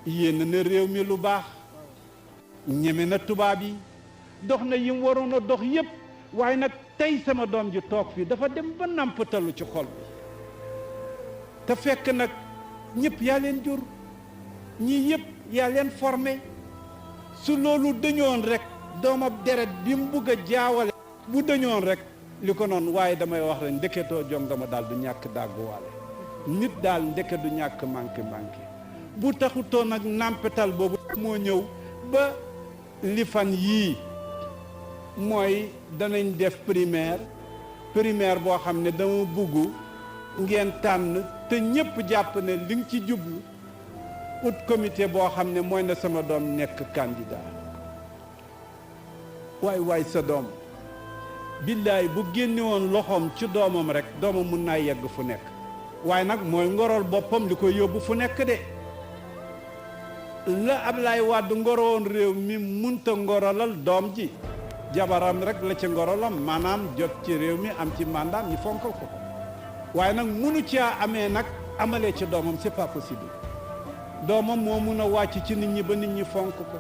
yéen na réew mi lu baax ñeme na tubaab yi dox na yim waroon a dox yépp waaye nag tey sama doom ji toog fii dafa dem ba nàmpatalu ci xol bi te fekk nag ñëpp yaa leen jur ñii yëpp yaa leen formé su loolu dañoon rek doomab deret bi mu bugg a jaawale bu dañoon rek li ko noonu waaye damay wax rek ndeketoo jongama daal du ñàkk dàgguwaale nit daal ndeke du ñàkk manqué bu taxutoon nag nàmpetal boobu moo ñëw ba li fan yii mooy danañ def primaire boo xam ne dama bugg ngeen tànn te ñépp jàpp ne li nga ci jublu ut comité boo xam ne mooy na sama doom nekk candidat waay sa doom billaay bu génne woon loxoom ci doomam rek doomam mun naa yegg fu nekk waaye nag mooy ngorol boppam li koy yóbbu fu nekk de la Ablaye Wade ngorowoon réew mi munta ngorolal doom ji jabaram rek la ci ngorolam maanaam jot ci réew mi am ci mandat ñu fonkal ko waaye nag munu caa amee nag amalee ci doomam c'est pas possible doomam moo mun a wàcc ci nit ñi ba nit ñi fonk ko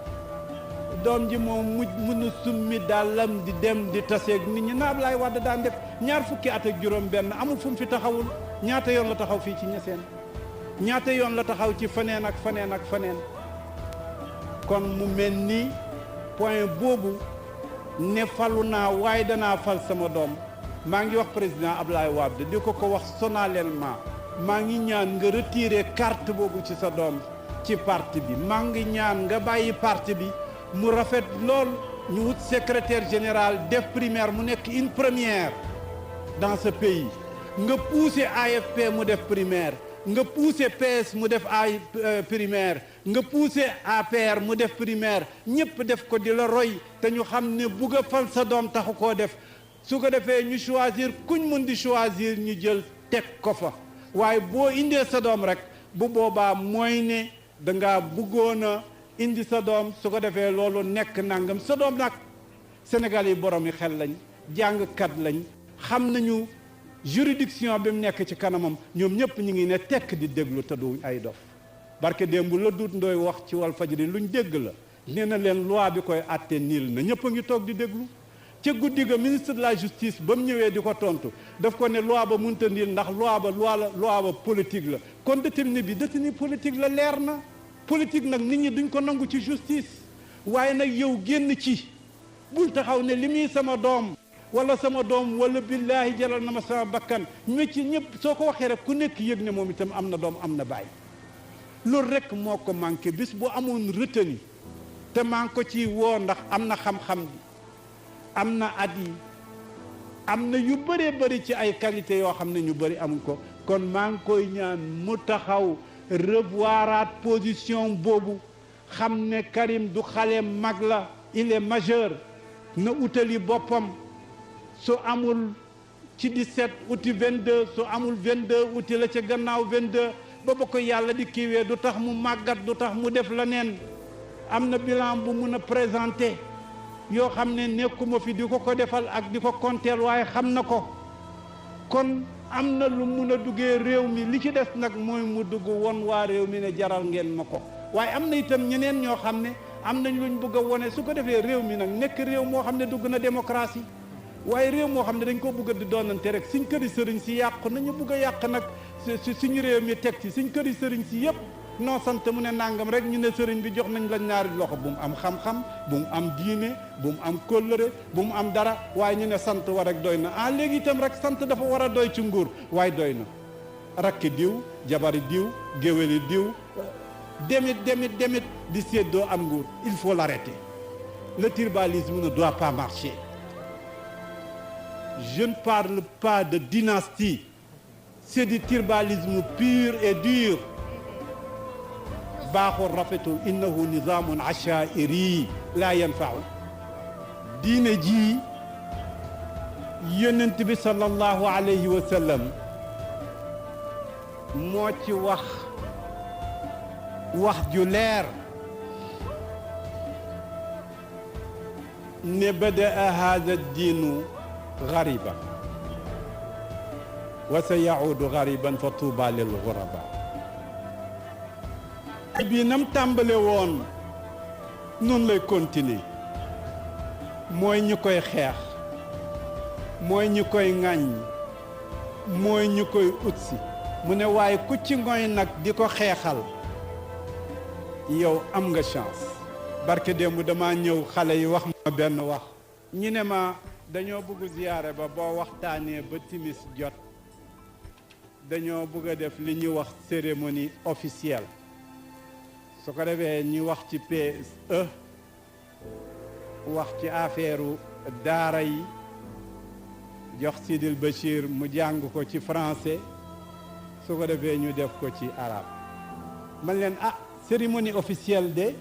doom ji moom mun a summi dàllam di dem di taseeg nit ñi na Ablaye Wade daan def ñaar fukki at ak juróom benn amul fu mu fi taxawul ñaata yoon la taxaw fii ci Niassène ñaata yoon la taxaw ci feneen ak feneen kon mu mel ni point boobu ne falu naa waaye danaa fal sama doom maa ngi wax président Ablaye Wade di ko wax solennellement maa ngi ñaan nga retirer carte boobu ci sa doom ci parti bi maa ngi ñaan nga bàyyi parti bi mu rafet lool ñu wut secrétaire général def primaire mu nekk une première dans ce pays nga pousser AFP mu def primaire nga pousser PS mu def ay primaire nga pousser APR mu def primaire ñëpp def ko di la roy te ñu xam ne bugg a fal sa doom taxu koo def su ko defee ñu choisir kuñ mun di choisir ñu jël teg ko fa waaye boo indee sa doom rek bu boobaa mooy ne dangaa bëggoon a indi sa doom su ko defee loolu nekk nangam sa doom nag Sénégal yi borom yi xel lañ jàngkat lañ xam nañu juridiction bi mu nekk ci kanamam ñoom ñëpp ñu ngi ne tekk di déglu te du ay dof barke démb la duut ndooy wax ci Walfadjri luñ dégg la nee na leen loi bi koy àtte niil na ñëpp a ngi toog di déglu ca guddi ga ministre de la justice ba mu ñëwee di ko tontu daf ko ne loi ba mënta niil ndax loi ba politique la kon détenu bi détenu politique la leer na politique nag nit ñi duñ ko nangu ci justice waaye nag yow génn ci bul taxaw ne li muy sama doom wala sama doom wala billaahi jalal na ma sama bakkan ci ñëpp soo ko waxee rek ku nekk yëg ne moom itam am na doom am na baay loolu rek moo ko manqué bis bu amoon retenu te maa ngi ko ci woo ndax am na xam-xam bi am na at yi am na yu bëree bëri ci ay qualité yoo xam ne ñu bëri amuñ ko kon maa ngi koy ñaan mu taxaw revoiraat position boobu xam ne Karim du xale mag la il est majeur na utali boppam su amul ci 17 uti 22 su amul 22 uti la ca gannaaw 22 ba ko yàlla di kiiwee du tax mu màggat du tax mu def la neen am na bilan bu mun a présenter yoo xam ne nekkuma fi di ko defal ak di ko konteel waaye xam na ko kon am na lu mun a duggee réew mi li ci des nag mooy mu dugg won waa réew mi ne jaral ngeen ma ko waaye am na itam ñeneen ñoo xam ne am nañ luñ bëgg a wone su ko defee réew mi nag nekk réew moo xam ne dugg na démocratie waaye réew moo xam ne dañ ko bëgg a di doonante rek suñ këri sëriñ si yàqu nañu bëgg a yàq nag suñu réew mi teg ci suñ këri sëriñ si yëpp non sant mu ne nangam rek ñu ne sëriñ bi jox nañ la ñaari loxo bu mu am xam-xam bu mu am diine bu mu am kóllëre bu mu am dara waaye ñu ne sant war rek doy na léegi itam rek sant dafa war a doy ci nguur waaye doy na rakki diw jabari diw géwéli diw demit di séddoo am nguur il faut l'arrêter le tribalisme ne doit pas marcher. Je ne parle pas de dynastie, c'est du tribalisme pur et dur. baaxul rafetul innahu nizaamun ashaa'iri laa yanfa'u diine ji yonent bi sallallahu alayhi wa sallam moo ci wax ju leer ne bada'a haadha diinu gariban wa sa yaudu gariban fa tuuba lil guraba bii nam tàmbale woon noonu lay continuer mooy ñu koy xeex mooy ñu koy ŋàññ mooy ñu koy utsi mu ne waaye ku ci ngoy nag di ko xeexal yow am nga chance barke démb dama ñëw xale yi wax ma benn wax ñu ne ma dañoo bëgg ziyaare ba boo waxtaanee ba timis jot dañoo bëgg a def li ñuy wax cérémonie officielle su ko defee ñu wax ci PSE wax ci affaire daara yi jox Sidil Bachir mu jàng ko ci français su ko defee ñu def ko ci arabe man leen cérémonie officielle de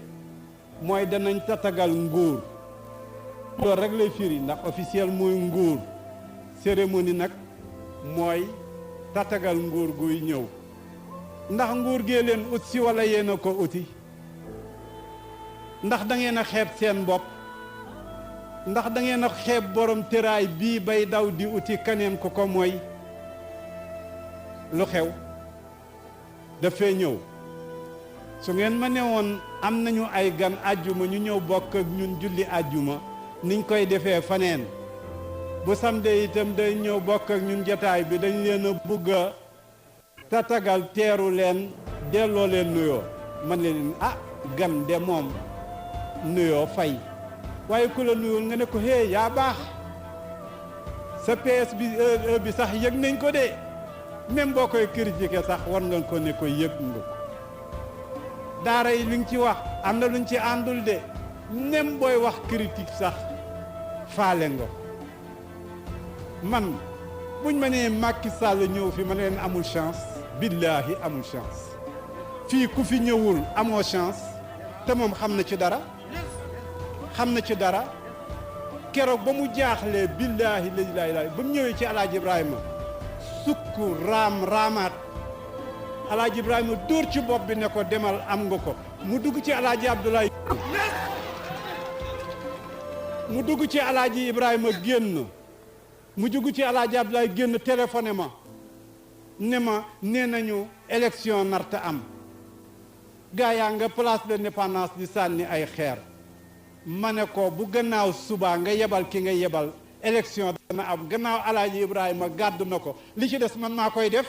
mooy danañ tatagal nguur loolu rek lay firi ndax officiel mooy nguur cérémonie nag mooy tatagal nguur guy ñëw ndax nguur gee leen ut si wala yéen a ko uti ndax da ngeen a xeeb seen bopp ndax da ngeen a xeeb borom tëraay bii bay daw di uti kaneen ko mooy lu xew dafay ñëw su ngeen ma ne woon am nañu ay gan àjjuma ñu ñëw bokk ak ñun julli àjjuma niñ koy defee faneen bu samedi itam day ñëw bokk ak ñun jataay bi dañ leen a bugg a tatagal teeru leen delloo leen nuyoo man leen gan de moom nuyoo fay waaye ku la nuyul nga ne ko hé yaa baax sa PS bi sax yëg nañ ko de même boo koy critiquer sax war nga ko ne ko yëg nga ko daara yi li nga ci wax am na luñ ci àndul de même booy wax critique sax faale nga man buñ ma nee Macky Sall ñëw fi ma ne leen amul chance billaahi amul chance fii ku fi ñëwul amoo chance te moom xam na ci dara keroog ba mu jaaxlee billaahi la ilaha ba mu ñëwee ci alaaji Ibrahima sukk raamaat alaaji Ibrahima dóor ci bopp bi ne ko demal am nga ko mu dugg ci alaaji Abdoulaye mu dugg ci alaaji Ibrahima génn mu dugg ci alaaji Abdoulaye génn téléphoné ma ne ma nee nañu élection narta am gaa yaa nga place de l'Indépendance di sànni ay xeer ma ne ko bu gannaaw subaa nga yebal ki nga yebal élection dana am gannaaw alaaji Ibrahima gàddu na ko li ci des man maa koy def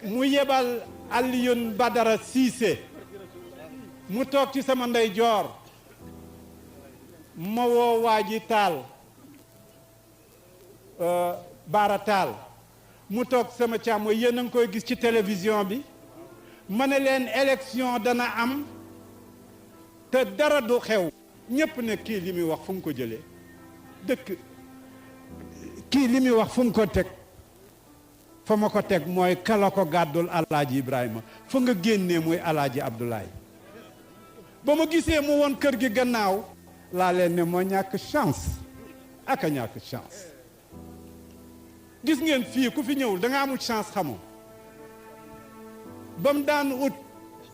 mu yebal Alioune Badara Cissé mu toog ci sama ndeyjoor ma woo waa ji Taal Baara Taal mu toog sama càmmo yéen a ngi koy gis ci télévision bi ma ne leen élection dana am te dara du xew ñépp ne kii li muy wax fu mu ko jëlee kii li muy wax fu mu ko teg fa ma ko teg mooy kala ko gàddul alaaji Ibrahima fa nga génnee muy alaaji Abdoulaye ba ma gisee mu woon kër gi gannaaw laa leen ne moo ñàkk chance ak a ñàkk chance gis ngeen fii ku fi ñëwul da nga amul chance xamoo ba mu daan ut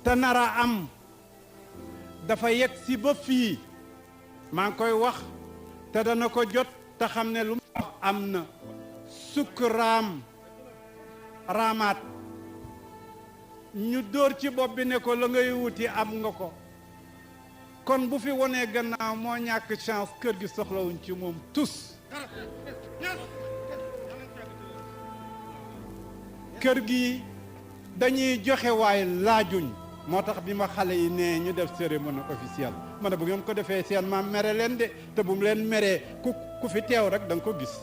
te nara am dafa yegg si ba fii maa ngi koy wax te dana ko jot te xam ne lu ma wax am na sukk raamaat ñu dóor ci bopp bi ne ko la ngay wuti am nga ko kon bu fi wonee gannaaw moo ñàkk chance kër gi soxlawuñ ci moom tous kër gi dañuy joxe waaye laajuñ moo tax bi ma xale yi nee ñu def cérémonie officielle ma ne bu ngeen ko defee seen maam mere leen de te bu mu leen meree ku fi teew rek da nga ko gis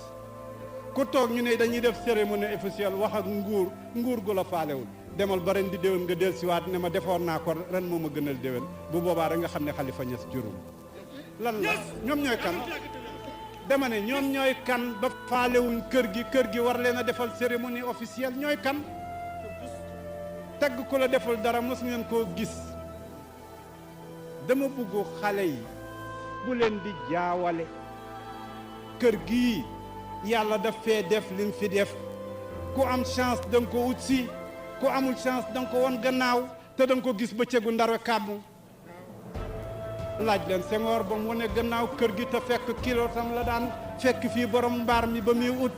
ku toog ñu ne dañuy def cérémonie officielle wax ak nguur gu la faalewul demal ba ren di déwén nga del siwaat ne ma defoon naa ko ren moo ma gënal déwén bu boobaa rek nga xam ne Xalifa Ñas juróom lan la ñoom ñooy kan dama ne ñoom ñooy kan ba faalewuñ kër gi war leen a defal cérémonie officielle ñooy kan tagg ku la defal dara mos ngeen koo gis dama bëgg xale yi bu leen di jaawale kër gii yàlla daf fee def lim fi def ku am chance da nga ko ut si ku amul chance da nga ko won gannaaw te da nga ko gis bëccëgu ndara kàmmu laaj leen Senghor ba mu wane gannaaw kër gi te fekk kilo tam la daan fekk fii borom mbaar mi ba muy ut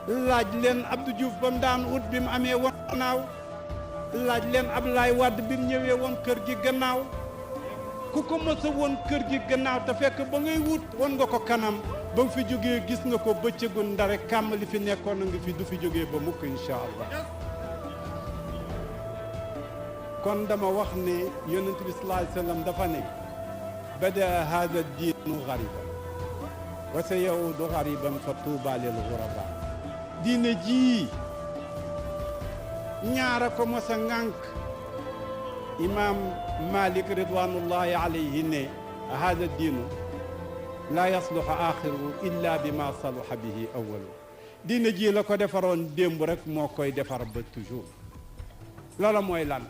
laaj leen Abdou Diouf ba mu daan ut bi mu amee woon gannaaw laaj leen Abdoulaye Wade bi mu ñëwee woon kër gi gannaaw ku ko mës a woon kër gi gannaaw te fekk ba ngay wut woon nga ko kanam ba mu fi jógee gis nga ko bëccëgu ndare kàmm li fi nekkoon a ngi fi du fi jógee ba mukk incha allah. kon dama wax ne yonent bi sallallahu alayhi wa sallam dafa ne bada hada diinu gariban wa sa yaudu gariban fa tuuba lil guraba. diine jii ñaara ko mos a ŋànk imam Malik ridwanullahi alayhi ne hada diinu laa yasluxu axiru illa bi ma saluxa bihi awalu. diine jii la ko defaroon démb rek moo koy defar ba toujours. loola mooy lan?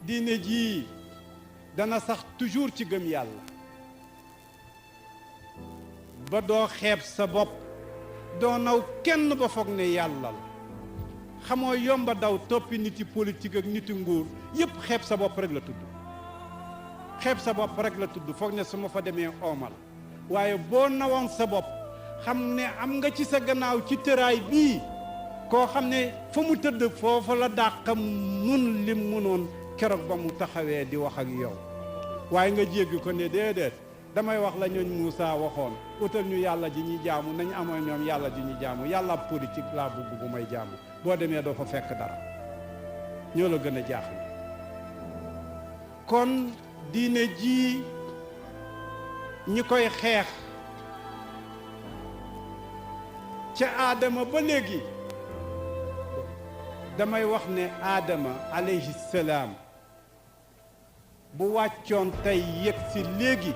diine jii dana sax toujours ci gëm yàlla ba doo xeeb sa bopp doo naw kenn ba foog ne yàlla la. xamoo yomba daw toppi niti politique ak niti nguur yépp xeeb sa bopp rek la tudd. xeeb sa bopp rek la tudd foog ne su ma fa demee oomal. waaye boo nawoon sa bopp xam ne am nga ci sa gannaaw ci tëraay bii koo xam ne fa mu tëdd foofa la dàq mun lim munoon keroog ba mu taxawee di wax ak yow. waaye nga jéggi ko ne déedéet damay wax la ñooñ Moussa waxoon utal ñu yàlla ji ñuy jaamu nañ amoon ñoom yàlla ji ñuy jaamu yàlla politique laa bugg bu may jaamu. boo demee doo fa fekk dara ñoo la gën a jaaxle. kon diine ji ñi koy xeex ca aadama ba léegi damay wax ne aadama alayhi salaam bu wàccoon tey yegg si léegi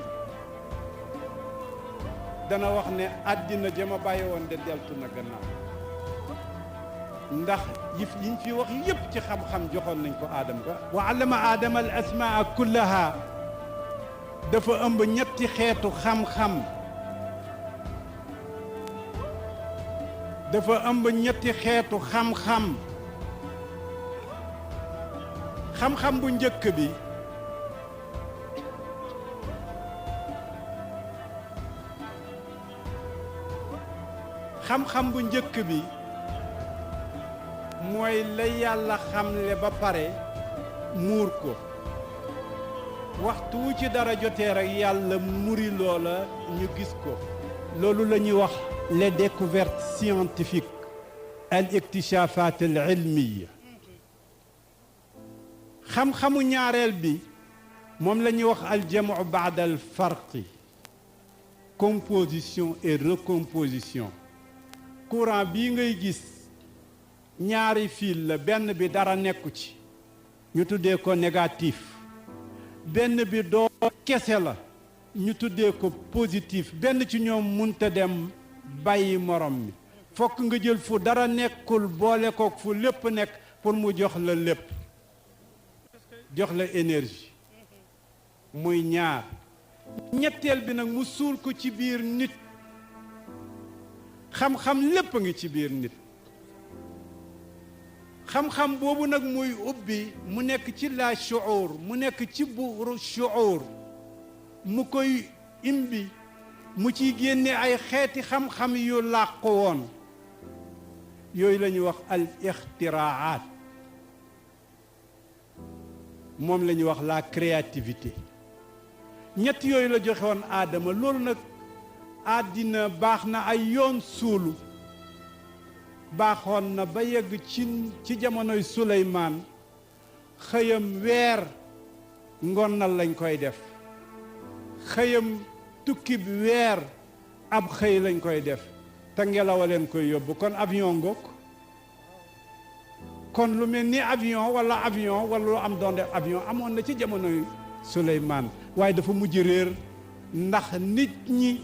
dana wax ne àddina jama bàyyi woon de deltu na gannaaw. ndax yiñ fi wax yépp ci xam-xam joxoon nañ ko aadama ba wa allama aadama al asmaa kullaha dafa ëmb ñetti xeetu xam-xam. dafa ëmb ñetti xeetu xam-xam. xam-xam bu njëkk bi xam-xam bu njëkk bi mooy la yàlla xamle ba pare muur ko waxtu wu ci dara jotee rek yàlla muri loola ñu gis ko. loolu la ñuy wax les découvertes scientifiques al iktishaafat al ilmiya. xam-xamu ñaareel bi moom la ñuy wax al jamu baada al farqi composition et recomposition. courant bii ngay gis ñaari fil la benn bi dara nekku ci ñu tuddee ko négatif benn bi doo kese la ñu tuddee ko positif. benn ci ñoom munta dem bàyyi morom mi fokk nga jël fu dara nekkul boole ko fu lépp nekk pour mu jox la lépp jox la énergie muy ñaar. ñetteel bi nag mu suul ko ci biir nit. xam-xam lépp a ngi ci biir nit. xam-xam boobu nag muy ubbi mu nekk ci la shuur mu nekk ci buuru shuur mu koy imbi mu ciy génne ay xeeti xam-xam yu làqu woon yooyu la ñuy wax al ixtiraat. moom la ñuy wax la créativité. ñett yooyu la joxe woon aadama. loolu nag àddina baax na ay yoon suulu baaxoon na ba yegg ci jamonoy Suleymaan xëyam weer ngonnal lañ koy def. xëyam tukki bi weer ab xëy lañ koy def te ngelaw leen koy yóbbu. kon avion ngoog. kon lu mel ni avion wala lu am doon def avion amoon na ci jamonoy Suleymaan waaye dafa mujj réer ndax nit ñi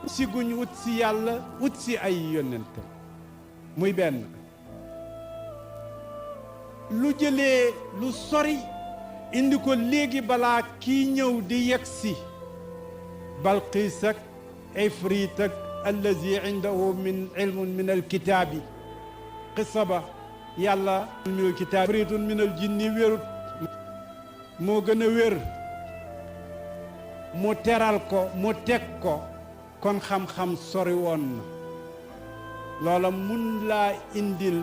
si guñ wut si yàlla wut si ay yónnentam. muy benn lu jëlee lu sori indi ko léegi balaa kii ñëw di yegg si. Balqiis ak Ifriit ak allazi indahu min ilmun min alkitaabi qissa ba yàlla min alkitaabi ifriitun min aljinni wérut moo gën a wér mu teral ko mu teg ko kon xam-xam sori woon na loola mun laa indil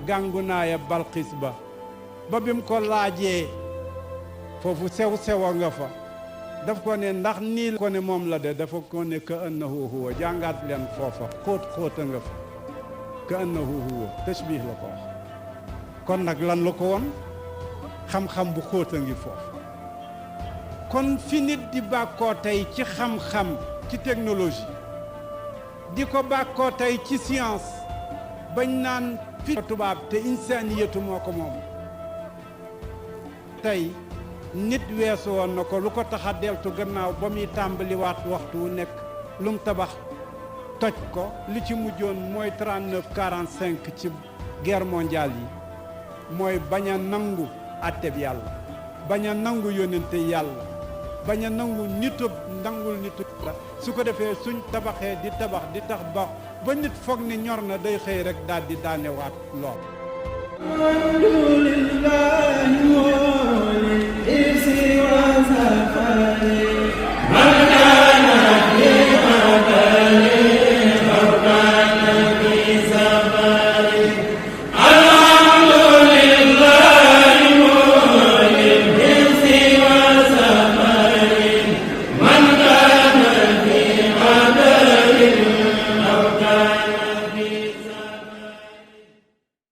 gàngunaaya Balqis ba bim ko laajee foofu sew-sewa nga fa daf ko ne ndax nii ko ne moom la de dafa ko ne ka annahu huwa jàngaat leen foofa xóota nga fa ka annahu huwa tashbih la ko wax kon nag lan la ko woon xam-xam bu xóota ngi foofu kon fi nit di bàkkoo tey ci xam-xam ci technologie di ko bàkkoo tey ci science bañ naan fi tubaab te insaniyatu moo ko moom tey nit weesu woon na ko lu ko tax a deltu gannaaw ba muy tàmbaliwaat waxtu wu nekk lu mu tabax toj ko li ci mujjoon mooy 39-45 ci guerre mondiale yi mooy bañ a nangu àtteb yàlla bañ a nangu yónnente yàlla bañ a nangu nangul nitu la su ko defee suñ tabaxee di tabax di tax ba nit foog ni ñor na day xëy rek daal di daanewaat lool